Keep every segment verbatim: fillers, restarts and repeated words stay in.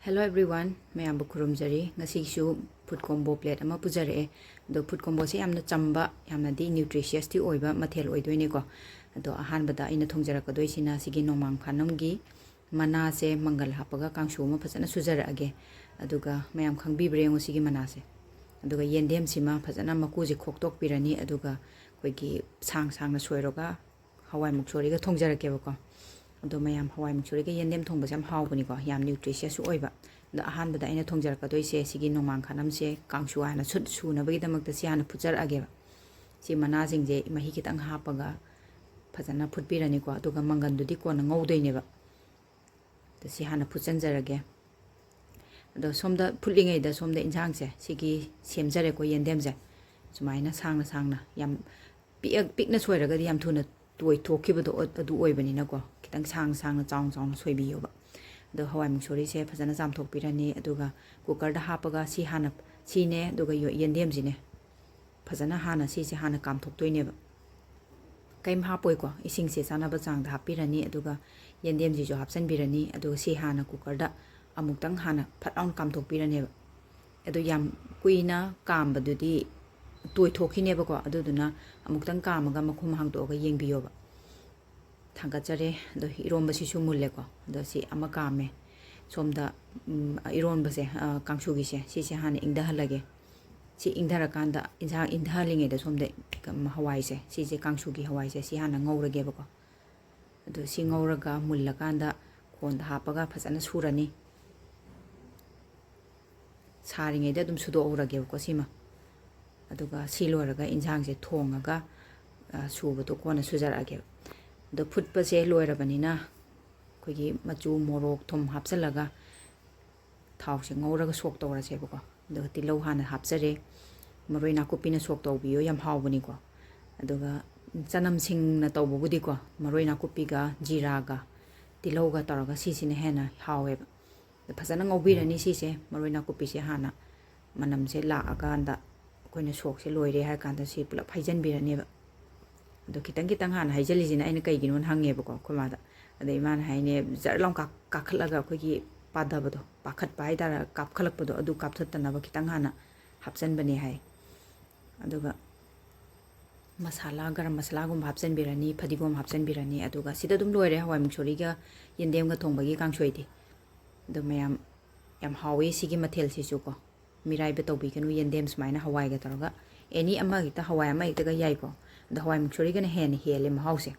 Hello everyone, ꯃꯌꯥꯝꯕꯨ ꯈꯨꯔꯨꯝꯖꯔꯤ꯫ ꯉꯁꯤꯁꯨ food combo plate ꯑꯃ ꯄꯨꯖꯔꯛꯑꯦ꯫ ꯑꯗꯣ food comboꯁꯦ ꯌꯥꯝꯅ ꯆꯝꯕ, ꯌꯥꯝꯅꯗꯤ nutritious ꯇꯤ ꯑꯣꯏꯕ ꯃꯊꯦꯜ ꯑꯣꯏꯗꯣꯏꯅꯦꯀꯣ꯫ ꯑꯗꯣ ꯑꯍꯥꯟꯕꯗ ꯑꯩꯅ ꯊꯣꯡꯖꯔꯛꯀꯗꯣꯏꯁꯤꯅ ꯁꯤꯒꯤ ꯅꯣꯡꯃꯥꯡ ꯈꯥꯅꯝꯒꯤ ꯃꯅꯥꯁꯦ ꯃꯪꯒꯜ ꯍꯥꯞꯄꯒ ꯀꯥꯡꯁꯨ ꯑꯃ ꯐꯖꯅ ꯁꯨꯖꯔꯛꯑꯒꯦ꯫ ꯑꯗꯨꯒ ꯃꯌꯥꯝ ꯈꯪꯕꯤꯕ꯭ꯔꯥ ꯌꯦꯡꯉꯨ ꯁꯤꯒꯤ ꯃꯅꯥꯁꯦ꯫ ꯑꯗꯨꯒ ꯌꯦꯟꯗꯦꯝꯁꯤꯃ ꯐꯖꯅ ꯃꯀꯨꯁꯦ ꯈꯣꯛꯇꯣꯛꯄꯤꯔꯅꯤ꯫ ꯑꯗꯨꯒ ꯑꯩꯈꯣꯏꯒꯤ ꯁꯥꯡ ꯁꯥꯡꯅ ꯁꯣꯏꯔꯒ ꯍꯋꯥꯏ ꯃꯨꯛꯁꯣꯔꯤꯒ ꯊꯣꯡꯖꯔꯛꯀꯦꯕꯀꯣ꯫ ꯑꯗꯣ ꯃꯌꯥꯝ, ꯍꯋꯥꯏ ꯃꯨꯛꯁꯣꯔꯤꯒ ꯌꯦꯟꯗꯦꯝ ꯊꯣꯡꯕꯁꯦ ꯌꯥꯝ ꯍꯥꯎꯕꯅꯤꯀꯣ, ꯌꯥꯝ nutritious ꯁꯨ ꯑꯣꯏꯕ꯫ ꯑꯗꯣ ꯑꯍꯥꯟꯕꯗ ꯑꯩꯅ ꯊꯣꯡꯖꯔꯛꯀꯗꯣꯏꯁꯦ ꯁꯤꯒꯤ ꯅꯣꯡꯃꯥꯡ ꯈꯥꯅꯝꯁꯦ ꯀꯥꯡꯁꯨ ꯍꯥꯟꯅ ꯁꯨꯠ ꯁꯨꯅꯕꯒꯤꯗꯃꯛꯇ ꯁꯤ ꯍꯥꯟꯅ ꯐꯨꯠꯆꯔꯛꯑꯒꯦꯕ꯫ ꯁꯤ ꯃꯅꯥꯁꯤꯡꯁꯦ ꯃꯍꯤ ꯈꯤꯇꯪ ꯍꯥꯞꯄꯒ ꯐꯖꯅ ꯐꯨꯠꯄꯤꯔꯅꯤꯀꯣ꯫ ꯑꯗꯨꯒ ꯃꯪꯒꯟꯗꯨꯗꯤ ꯀꯣꯟꯅ ꯉꯧꯗꯣꯏꯅꯦꯕ꯫ ꯑꯗꯣ ꯁꯤ ꯍꯥꯟꯅ ꯐꯨꯠꯆꯟꯖꯔꯒꯦ꯫ ꯑꯗꯣ ꯁꯣꯝꯗ ꯐꯨꯠꯂꯤꯉꯩꯗ ꯁꯣꯝꯗ ꯏꯟꯁꯥꯡꯁꯦ ꯁꯤꯒꯤ ꯁꯦꯝꯖꯔꯦꯀꯣ, ꯌꯦꯟꯗꯦꯝꯁꯦ꯫ ꯁꯨꯃꯥꯏꯅ ꯁꯥꯡꯅ ꯁꯥꯡꯅ, ꯌꯥꯝ ꯄꯤꯛꯑ-, ꯄꯤꯛꯅ ꯁꯣꯏꯔꯒꯗꯤ ꯌꯥꯝ ꯊꯨꯅ ꯇꯣꯏꯊꯣꯛꯈꯤꯕꯗꯣ ꯑ-, ꯑꯗꯨ ꯑꯣꯏꯕꯅꯤꯅꯀꯣ, ꯈꯤꯇꯪ ꯁꯥꯡꯅ ꯁꯥꯡꯅ, ꯆꯥꯎꯅ ꯆꯥꯎꯅ ꯁꯣꯏꯕꯤꯌꯣꯕ꯫ ꯑꯗꯣ ꯍꯋꯥꯏ ꯃꯨꯛꯁꯣꯔꯤꯁꯦ ꯐꯖꯅ ꯆꯥꯝꯊꯣꯛꯄꯤꯔꯅꯤ꯫ ꯑꯗꯨꯒ cooker ꯗ ꯍꯥꯞꯄꯒ ꯁꯤ ꯍꯥꯟꯅ, ꯁꯤꯅꯦ, ꯑꯗꯨꯒ ꯌꯣ-, ꯌꯦꯟꯗꯦꯝꯁꯤꯅꯦ, ꯐꯖꯅ ꯍꯥꯟꯅ ꯁꯤꯁꯦ ꯍꯥꯟꯅ ꯀꯥꯝꯊꯣꯛꯇꯣꯏꯅꯦꯕ꯫ ꯀꯩꯝ ꯍꯥꯞꯄꯣꯏꯀꯣ, ꯏꯁꯤꯡꯁꯦ ꯆꯥꯅꯕ ꯆꯥꯡꯗ ꯍꯥꯞꯄꯤꯔꯅꯤ꯫ ꯑꯗꯨꯒ ꯌꯦꯟꯗꯦꯝꯁꯤꯁꯨ ꯍꯥꯞꯆꯤꯟꯕꯤꯔꯅꯤ꯫ ꯑꯗꯨꯒ ꯁꯤ ꯍꯥꯟꯅ cooker ꯗ ꯑꯃꯨꯛꯇꯪ ꯍꯥꯟꯅ ꯐꯠ ꯂꯥꯎꯅ ꯀꯥꯝꯊꯣꯛꯄꯤꯔꯅꯦꯕ꯫ ꯑꯗꯨ ꯌꯥꯝ ꯀꯨꯏꯅ ꯀꯥꯝꯕꯗꯨꯗꯤ ꯇꯣꯏꯊꯣꯛꯈꯤꯅꯦꯕꯀꯣ꯫ ꯑꯗꯨꯗꯨꯅ ꯑꯃꯨꯛꯇꯪ ꯀꯥꯝꯃꯒ ꯃꯈꯨꯝ ꯍꯥꯡꯗꯣꯛꯑꯒ ꯌꯦꯡꯕꯤꯌꯣꯕ꯫ ꯊꯥꯡꯒꯠꯆꯔꯦ꯫ ꯑꯗꯣ ꯏꯔꯣꯝꯕꯁꯤꯁꯨ ꯃꯨꯜꯂꯦꯀꯣ꯫ ꯑꯗꯣ ꯁꯤ ꯑꯃ ꯀꯥꯝꯃꯦ꯫ ꯁꯣꯝꯗ, ꯎꯝ, ꯏꯔꯣꯟꯕꯁꯦ, ꯑ, ꯀꯥꯡꯁꯨꯒꯤꯁꯦ, ꯁꯤꯁꯦ ꯍꯥꯟꯅ ꯏꯪꯊꯍꯜꯂꯒꯦ꯫ ꯁꯤ ꯏꯪꯊꯔꯀꯥꯟꯗ, ꯏꯟꯁꯥꯡ ꯏꯪꯊꯍꯜꯂꯤꯉꯩꯗ ꯁꯣꯝꯗ ꯀ-, ꯍꯋꯥꯏꯁꯦ, ꯁꯤꯁꯦ ꯀꯥꯡꯁꯨꯒꯤ ꯍꯋꯥꯏꯁꯦ, ꯁꯤ ꯍꯥꯟꯅ ꯉꯧꯔꯒꯦꯕꯀꯣ꯫ ꯑꯗꯨ ꯁꯤ ꯉꯧꯔꯒ ꯃꯨꯜꯂꯀꯥꯟꯗ ꯈꯣꯟꯗ ꯍꯥꯞꯄꯒ ꯐꯖꯅ ꯁꯨꯔꯅꯤ꯫ ꯁꯥꯔꯤꯉꯩꯗ ꯑꯗꯨꯝ ꯁꯨꯗꯣꯛꯍꯧꯔꯒꯦꯕꯀꯣ ꯁꯤꯃ꯫ ꯑꯗꯨꯒ ꯁꯤ ꯂꯣꯏꯔꯒ ꯏꯟꯁꯥꯡꯁꯦ ꯊꯣꯡꯉꯒ, ꯑ, ꯁꯨꯕꯗꯣ ꯀꯣꯟꯅ ꯁꯨꯖꯔꯛꯑꯒꯦꯕ꯫ ꯑꯗꯣ ꯐꯨꯠꯄꯁꯦ ꯂꯣꯏꯔꯕꯅꯤꯅ ꯑꯩꯈꯣꯏꯒꯤ ꯃꯆꯨ, ꯃꯣꯔꯣꯛ, ꯊꯨꯝ ꯍꯥꯞꯆꯤꯜꯂꯒ ꯊꯥꯎꯁꯦ ꯉꯧꯔꯒ ꯁꯣꯛ ꯇꯧꯔꯁꯦꯕꯀꯣ꯫ ꯑꯗꯨꯒ ꯇꯤꯜꯍꯧ ꯍꯥꯟꯅ ꯍꯥꯞꯆꯔꯦ꯫ ꯃꯔꯣꯏ ꯅꯥꯀꯨꯞꯄꯤꯅ ꯁꯣꯛ ꯇꯧꯕꯤꯌꯣ, ꯌꯥꯝ ꯍꯥꯎꯕꯅꯤꯀꯣ꯫ ꯑꯗꯨꯒ ꯆꯅꯝ ꯁꯤꯡꯅ ꯇꯧꯕꯕꯨꯗꯤꯀꯣ, ꯃꯔꯣꯏ ꯅꯥꯀꯨꯞꯄꯤꯒ ꯖꯤꯔꯥꯒ ꯇꯤꯜꯍꯧꯒ ꯇꯧꯔꯒ ꯁꯤꯁꯤꯅ ꯍꯦꯟꯅ ꯍꯥꯎꯋꯦꯕ꯫ ꯐꯖꯅ ꯉꯧꯕꯤꯔꯅꯤ ꯁꯤꯁꯦ, ꯃꯔꯣꯏ ꯅꯥꯀꯨꯞꯄꯤꯁꯦ ꯍꯥꯟꯅ ꯃꯅꯝꯁꯦ ꯂꯥꯛꯑꯀꯥꯟꯗ ꯑꯩꯈꯣꯏꯅ ꯁꯣꯛꯁꯦ ꯂꯣꯏꯔꯦ ꯍꯥꯏꯔ ꯀꯥꯟꯗ ꯁꯤ ꯄꯨꯂꯞ ꯍꯩꯖꯤꯟꯕꯤꯔꯅꯦꯕ꯫ ꯑꯗꯣ ꯈꯤꯇꯪ ꯈꯤꯇꯪ ꯍꯥꯟꯅ ꯍꯩꯖꯤꯜꯂꯤꯁꯤꯅ ꯑꯩꯅ ꯀꯩꯒꯤꯅꯣꯅ ꯍꯪꯉꯦꯕꯀꯣ ꯑꯩꯈꯣꯏ ꯃꯥꯗ꯫ ꯑꯗ ꯏꯃꯥꯅ ꯍꯥꯏꯅꯦ, ꯖꯔ ꯂꯥꯎ ꯀꯥ-, ꯀꯥꯈꯠꯂꯒ ꯑꯩꯈꯣꯏꯒꯤ ꯄꯥꯗꯕꯗꯣ, ꯄꯥꯈꯠꯄ ꯍꯥꯏꯇꯥꯔꯦ, ꯀꯥꯞꯈꯠꯂꯛꯄꯗꯣ, ꯑꯗꯨ ꯀꯥꯞꯊꯠꯇꯅꯕ ꯈꯤꯇꯪ ꯍꯥꯟꯅ ꯍꯥꯞꯆꯤꯟꯕꯅꯦ ꯍꯥꯏ꯫ ꯑꯗꯨꯒ ꯃꯁꯥꯂꯥ, ꯒꯔꯝ ꯃꯁꯥꯂꯥꯒꯨꯝꯕ ꯍꯥꯞꯆꯤꯟꯕꯤꯔꯅꯤ, ꯐꯗꯤꯒꯣꯝ ꯍꯥꯞꯆꯤꯟꯕꯤꯔꯅꯤ, ꯑꯗꯨꯒ ꯁꯤꯗ ꯑꯗꯨꯝ ꯂꯣꯏꯔꯦ ꯍꯋꯥꯏ ꯃꯨꯛꯁꯣꯔꯤꯒ ꯌꯦꯟꯗꯦꯝꯒ ꯊꯣꯡꯕꯒꯤ ꯀꯥꯡꯁꯣꯏꯗꯤ꯫ ꯑꯗꯣ ꯃꯌꯥꯝ, ꯌꯥꯝ ꯍꯥꯎꯋꯤ ꯁꯤꯒꯤ ꯃꯊꯦꯜꯁꯤꯁꯨ ꯀꯣ꯫ ꯃꯤꯔꯥꯏꯕ ꯇꯧꯕꯤꯒꯅꯨ, ꯌꯦꯟꯗꯦꯝ ꯁꯨꯃꯥꯏꯅ ꯍꯋꯥꯏꯒ ꯇꯧꯔꯒ, ꯑꯦꯅꯤ ꯑꯃ ꯍꯦꯛꯇ, ꯍꯋꯥꯏ ꯑꯃ ꯍꯦꯛꯇꯒ ꯌꯥꯏꯀꯣ꯫ ꯑꯗꯣ ꯍꯋꯥꯏ ꯃꯨꯛꯁꯣꯔꯤꯒꯅ ꯍꯦꯟꯅ ꯍꯦꯜꯂꯦ ꯃꯍꯥꯎꯁꯦ꯫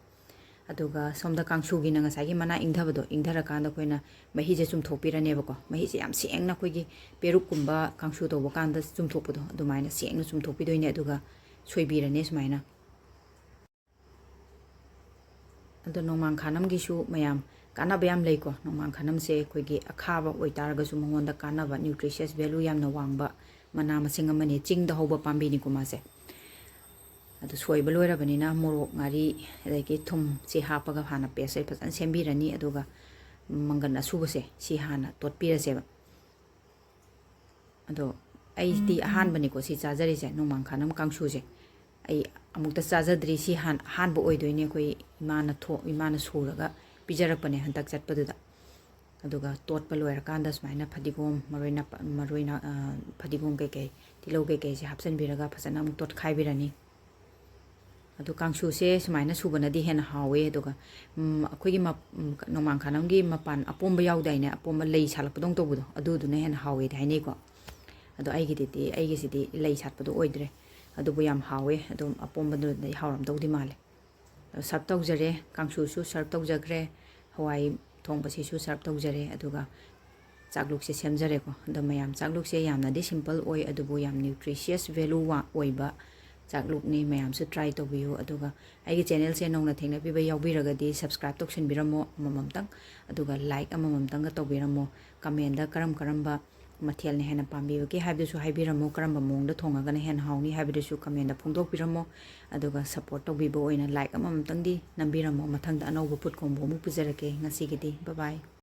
ꯑꯗꯨꯒ ꯁꯣꯝꯗ ꯀꯥꯡꯁꯨꯒꯤꯅ ꯉꯁꯥꯏꯒꯤ ꯃꯅꯥ ꯏꯪꯊꯕꯗꯣ, ꯏꯪꯊꯔꯀꯥꯟꯗ ꯑꯩꯈꯣꯏꯅ ꯃꯍꯤꯁꯦ ꯆꯨꯝꯊꯣꯛꯄꯤꯔꯅꯦꯕꯀꯣ꯫ ꯃꯍꯤꯁꯦ ꯌꯥꯝ ꯁꯦꯡꯅ, ꯑꯩꯈꯣꯏꯒꯤ ꯄꯦꯔꯨꯛꯀꯨꯝꯕ ꯀꯥꯡꯁꯨ ꯇꯧꯕ ꯀꯥꯟꯗ ꯆꯨꯝꯊꯣꯛꯄꯗꯣ, ꯑꯗꯨꯃꯥꯏꯅ ꯁꯦꯡꯅ ꯆꯨꯝꯊꯣꯛꯄꯤꯗꯣꯏꯅꯦ꯫ ꯑꯗꯨꯒ ꯁꯣꯏꯕꯤꯔꯅꯤ ꯁꯨꯃꯥꯏꯅ꯫ ꯑꯗꯣ ꯅꯣꯡꯃꯥꯡ ꯈꯥꯅꯝꯒꯤꯁꯨ ꯃꯌꯥꯝ ꯀꯥꯟꯅꯕ ꯌꯥꯝ ꯂꯩꯀꯣ꯫ ꯅꯣꯡꯃꯥꯡ ꯈꯥꯅꯝꯁꯦ ꯑꯩꯈꯣꯏꯒꯤ ꯑꯈꯥꯕ ꯑꯣꯏꯇꯥꯔꯒꯁꯨ ꯃꯉꯣꯟꯗ ꯀꯥꯟꯅꯕ, nutritious value ꯌꯥꯝꯅ ꯋꯥꯡꯕ ꯃꯅꯥ ꯃꯁꯤꯡ ꯑꯃꯅꯤ, ꯆꯤꯡꯗ ꯍꯧꯕ ꯄꯥꯝꯕꯤꯅꯤꯀꯣ ꯃꯥꯁꯦ꯫ ꯑꯗꯨ ꯁꯣꯏꯕ ꯂꯣꯏꯔꯕꯅꯤꯅ ꯃꯣꯔꯣꯛ, ꯉꯥꯔꯤ, ꯑꯗꯒꯤ ꯊꯨꯝꯁꯦ ꯍꯥꯞꯄꯒ ꯍꯥꯟꯅ paste ꯁꯦ ꯐꯖꯅ ꯁꯦꯝꯕꯤꯔꯅꯤ꯫ ꯑꯗꯨꯒ ꯃꯪꯒꯟ ꯑꯁꯨꯕꯁꯦ ꯁꯤ ꯍꯥꯟꯅ ꯇꯣꯠꯄꯤꯔꯁꯦꯕ꯫ ꯑꯗꯣ ꯑꯩꯗꯤ ꯑꯍꯥꯟꯕꯅꯤꯀꯣ ꯁꯤ ꯆꯥꯖꯔꯤꯁꯦ, ꯅꯣꯡꯃꯥꯡ ꯈꯥꯅꯝ ꯀꯥꯡꯁꯨꯁꯦ꯫ ꯑꯩ ꯑꯃꯨꯛꯇ ꯆꯥꯖꯗ꯭ꯔꯤ, ꯁꯤ ꯍꯥꯟ-, ꯑꯍꯥꯟꯕ ꯑꯣꯏꯗꯣꯏꯅꯦ ꯑꯩꯈꯣꯏ ꯏꯃꯥꯅ ꯊꯣ-, ꯏꯃꯥꯅ ꯁꯨꯔꯒ ꯄꯤꯖꯔꯛꯄꯅꯦ ꯍꯟꯗꯛ ꯆꯠꯄꯗꯨꯗ꯫ ꯑꯗꯨꯒ ꯇꯣꯠꯄ ꯂꯣꯏꯔꯀꯥꯟꯗ ꯁꯨꯃꯥꯏꯅ ꯐꯗꯤꯒꯣꯝ, ꯃꯔꯣꯏ ꯅꯄ-, ꯃꯔꯣꯏ ꯅ-, ꯑ, ꯐꯗꯤꯒꯣꯝ ꯀꯩꯀꯩ, ꯇꯤꯜꯍꯧ ꯀꯩꯀꯩꯁꯦ ꯍꯥꯞꯆꯤꯟꯕꯤꯔꯒ ꯐꯖꯅ ꯑꯃꯨꯛ ꯇꯣꯠꯈꯥꯏꯕꯤꯔꯅꯤ꯫ ꯑꯗꯣ ꯀꯥꯡꯁꯨꯁꯦ ꯁꯨꯃꯥꯏꯅ ꯁꯨꯕꯅꯗꯤ ꯍꯦꯟꯅ ꯍꯥꯎꯋꯦ꯫ ꯑꯗꯨꯒ, ꯎꯝ, ꯑꯩꯈꯣꯏꯒꯤ ꯃꯞ-, ꯎꯝ, ꯅꯣꯡꯃꯥꯡ ꯈꯥꯅꯝꯒꯤ ꯃꯄꯥꯟ ꯑꯄꯣꯝꯕ ꯌꯥꯎꯗꯥꯏꯅꯦ? ꯑꯄꯣꯝꯕ ꯂꯩ ꯁꯥꯠꯂꯛꯄꯗꯧꯅ ꯇꯧꯕꯗꯣ, ꯑꯗꯨꯗꯨꯅ ꯍꯦꯟꯅ ꯍꯥꯎꯋꯦꯗꯤ ꯍꯥꯏꯅꯩꯀꯣ꯫ ꯑꯗꯣ ꯑꯩꯒꯤꯗꯤꯗꯤ, ꯑꯩꯒꯤꯁꯤꯗꯤ ꯂꯩ ꯁꯥꯠꯄꯗꯣ ꯑꯣꯏꯗ꯭ꯔꯦ꯫ ꯑꯗꯨꯕꯨ ꯌꯥꯝ ꯍꯥꯎꯋꯦ꯫ ꯑꯗꯨꯝ ꯑꯄꯣꯝꯕꯗꯨꯅꯗꯤ ꯍꯥꯎꯔꯝꯗꯧꯗꯤ ꯃꯥꯜꯂꯦ꯫ ꯑꯗꯣ serve ꯇꯧꯖꯔꯦ꯫ ꯀꯥꯡꯁꯨꯁꯨ serve ꯇꯧꯖꯈ꯭ꯔꯦ꯫ ꯍꯋꯥꯏ ꯊꯣꯡꯕꯁꯤꯁꯨ serve ꯇꯧꯖꯔꯦ꯫ ꯑꯗꯨꯒ ꯆꯥꯛꯂꯨꯛꯁꯦ ꯁꯦꯝꯖꯔꯦꯀꯣ꯫ ꯑꯗꯣ ꯃꯌꯥꯝ, ꯆꯥꯛꯂꯨꯛꯁꯦ ꯌꯥꯝꯅꯗꯤ simple ꯑꯣꯏ, ꯑꯗꯨꯕꯨ ꯌꯥꯝ nutritious value ꯋꯥ-, ꯑꯣꯏꯕ ꯆꯥꯛꯂꯨꯛꯅꯤ꯫ ꯃꯌꯥꯝꯁꯨ try ꯇꯧꯕꯤꯌꯨ꯫ ꯑꯗꯨꯒ ꯑꯩꯒꯤ channel ꯁꯦ ꯅꯧꯅ ꯊꯦꯡꯅꯕꯤꯕ ꯌꯥꯎꯕꯤꯔꯒꯗꯤ subscribe ꯇꯧꯁꯟꯕꯤꯔꯝꯃꯣ ꯑꯃꯃꯝꯇꯪ, ꯑꯗꯨꯒ like ꯑꯃꯃꯝꯇꯪꯒ ꯇꯧꯕꯤꯔꯝꯃꯣ꯫ Comment ꯇ ꯀꯔꯝ ꯀꯔꯝꯕ ꯃꯊꯦꯜꯅ ꯍꯦꯟꯅ ꯄꯥꯝꯕꯤꯕꯒꯦ ꯍꯥꯏꯕꯗꯨꯁꯨ ꯍꯥꯏꯕꯤꯔꯝꯃꯣ, ꯀꯔꯝꯕ ꯃꯑꯣꯡꯗ ꯊꯣꯡꯉꯒꯅ ꯍꯦꯟꯅ ꯍꯥꯎꯅꯤ ꯍꯥꯏꯕꯗꯨꯁꯨ comment ꯇ ꯐꯣꯡꯗꯣꯛꯄꯤꯔꯝꯃꯣ꯫ ꯑꯗꯨꯒ support ꯇꯧꯕꯤꯕ ꯑꯣꯏꯅ like ꯑꯃꯃꯝꯇꯪꯗꯤ ꯅꯝꯕꯤꯔꯝꯃꯣ꯫ ꯃꯊꯪꯗ ꯑꯅꯧꯕ ꯄꯨꯠ ꯀꯣꯝꯕꯣ ꯑꯃꯨꯛ ꯄꯨꯖꯔꯛꯀꯦ꯫ ꯉꯁꯤꯒꯤꯗꯤ bye bye꯫